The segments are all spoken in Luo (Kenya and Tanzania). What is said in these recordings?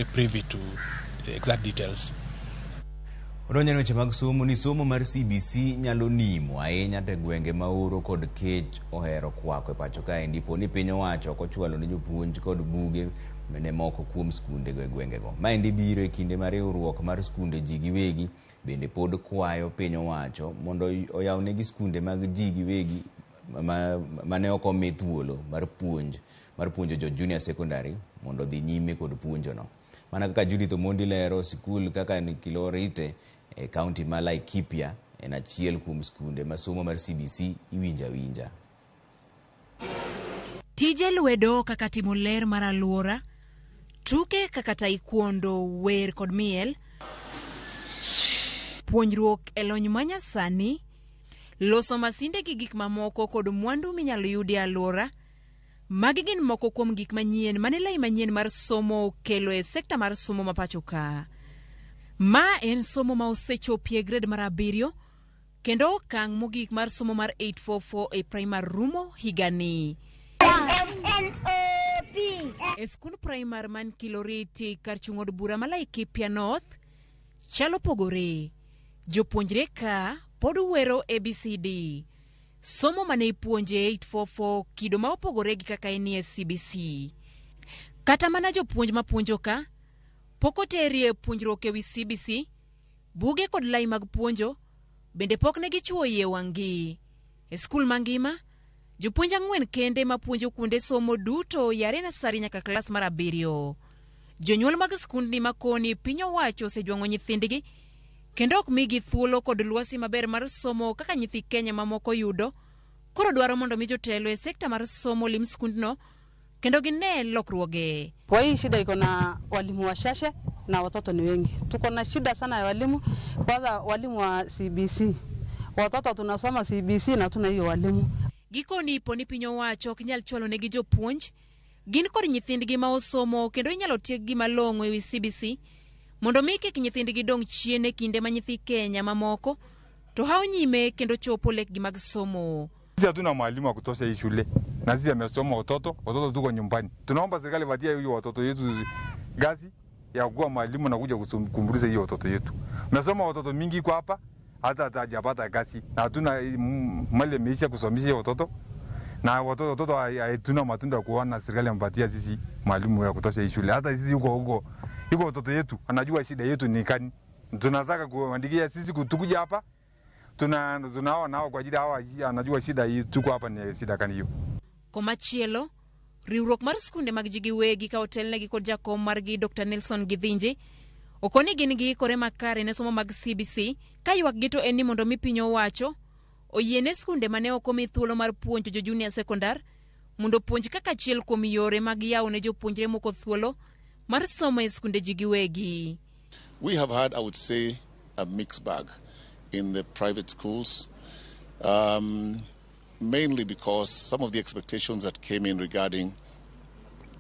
Privy to the exact details. Odonjo ne weche mag somo ni somo mar CBC nyalo nimo ahinya to e gwenge ma oro kod kech ohero kwako e pacho kaendi po ni piny owacho ok ochwalo ne jopuonj kod buge ne moko kuom skundego e gwengego. Maendi biro e kinde ma riwruok mar skunde ji giwegi bende pod kwayo piny owacho mondo oyawnegi skunde mag ji giwegi mane ok omi thuolo mar puonj mar puonjo jo junior secondary mondo odhi nyime kod puonjono. Mana kaka Judith Omondi lero, sikul kaka Kilorite e kaunti ma Laikipia en achiel kuom skunde ma somo mar CBC iwinjo awinja. Tije lwedo kaka timo ler mar alwora, tuke kaka taekwondo, wer kod miel, puonjruok e lony manyasani, loso masinde gi gik mamoko kod mwandu minyalo yudi e alwora. Magi gin moko kuom gik manyien mane lai manyien mar somo okelo e sekta mar somo ma pacho ka. Ma en somo ma osechopie grade mar 7 kendo okang' mogik mar somo mar 844 e primar rumo higani. E skund primar man Kiloriti kar chung' od bura ma Laikipia North chal opogore. Jopuonjre ka pod wero ABCD. Somo mane ipuonje 844 kido ma opogore gi kaka enie CBC. Kata mana jopuonj mapuonjo ka pok oterie puonjruok ewi CBC, buge kod lai mag puonjo bende pok ne gichuo yie wang'gi. E skul mangima, jopuonj 4 kende mapuonjo kuonde somo duto yare nasari nyaka klas mar 7. Jonyuol mag skundni makoni piny owacho osejwang'o nyithindgi kendo ok migi thuolo kod lwasi maber mar somo kaka nyithi Kenya mamoko yudo, koro dwaro mondo mi jotelo e sekta mar somo lim skundno kendo gine lokruoge. Kwa hii shida iko na walimu wachache na watoto ni wengi. Tuko na shida sana ya walimu, kwanza walimu wa CBC. Watoto tunasoma CBC na tuna hiyo walimu. Gikoni po ni piny owacho ok nyal chwalo negi jopuonj, gin kod nyithindgi ma osomo kendo inyalo tieggi malong'o ewi CBC mondo mi kik nyithindgi dong' chien e kinde ma nyithi Kenya mamoko to hawo nyime kendo chopo lekgi mag somo. Sisi hatuna mwalimu wa kutosha hii shule na sisi amesoma watoto, watoto tuko nyumbani. Tunaomba serikali patie hiyo watoto yetu gazi ya kuwa mwalimu na kuja kumbuliza hiyo watoto yetu. Nasoma watoto mingi kwa hapa hata hajapata kazi na hatuna mali imeisha kusomesha hiyo watoto na watoto hatuna matunda kuona serikali ampatia sisi mwalimu ya kutosha hii shule. Hata sisi huko huko yuko watoto yetu anajua shida yetu ni kani. Tunataka kuandikia sisi kutukuja hapa tunaona nao kwa ajili hawa anajua shida hii tuko hapa ni shida kani hiyo. Komachielo, riwruok mar skunde mag ji giwegi ka otelnegi kod jakom margi Dr. Nelson Githinji okoni gin giikore makare ne somo mag CBC ka ywakgi to en ni mondo mi piny owacho oyiene skunde mane ok omi thuolo mar puonjo jo junior secondar mondo opuonj kaka achiel kuom yore mag yawo ne jopuonjre moko thuolo mar somo e skunde ji giwegi. We have had, I would say, a mixed bag in the private schools, mainly because some of the expectations that came in regarding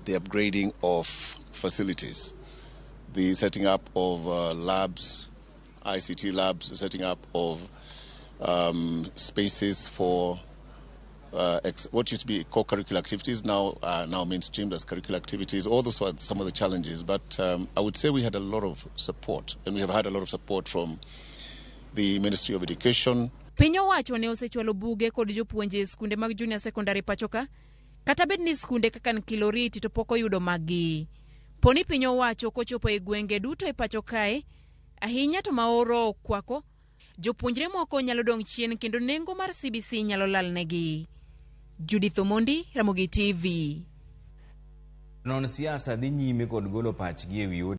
the upgrading of facilities, the setting up of labs, ICT labs, the setting up of spaces for what used to be co-curricular activities now are now mainstreamed as curricular activities. All those are some of the challenges, but I would say we had a lot of support, and we have had a lot of support from the Ministry of Education. Piny owacho ne osechwalo buge kod jopuonje e skunde mag junior secondary pacho ka, kata bed ni skunde kaka Nkiloriti to pok oyudo maggi. Poni piny owacho kochopo e gwenge duto e pacho kae, ahinya to maoro okwako, jopuonjre moko nyalo dong' chien kendo nengo mar CBC nyalo lalnegi. Judith Omondi, Ramogi TV. Non siasa dhi nyime kod golo pachgi ewi